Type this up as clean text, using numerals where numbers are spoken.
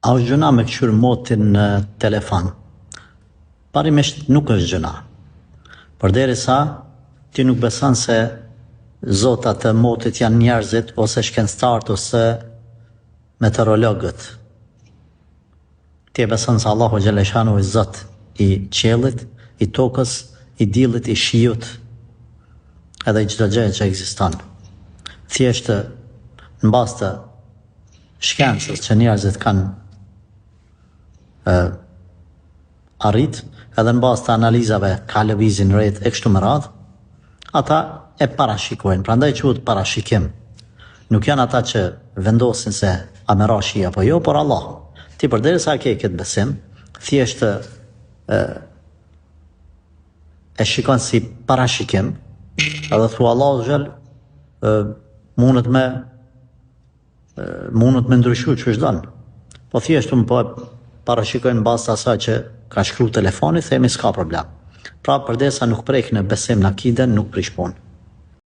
A është gjynah me kqyr motin në telefon? Parimisht nuk është gjynah. Përderisa ti nuk beson se zotat e motit janë njerëzit ose shkencëtarët ose meteorologët. Ti e beson se Allahu xhelleshanuhu është Zot i qiellit, i tokës, i diellit, i shiut, edhe i çdo gjëje që ekziston. Thjesht në bazë të shkencës që njerëzit kanë e, arrit, edhe në bazë të analizave ka lëvizin retë e kështu me radhë, ata e parashikojnë, prandaj quhet parashikim. Nuk janë ata që vendosin se a me ra shi apo jo, por Allahu. Ti përderisa ke këtë besim, thjesht e, e shikon si parashikim, edhe thua Allahu xhel, mundet me mundet me ndryshu qysh don. Po thjesht unë po e parashikoj në bazë të asaj që ka shkru telefoni, themi s'ka problem. Pra, përderisa nuk prek në besim në akide, nuk prish punë.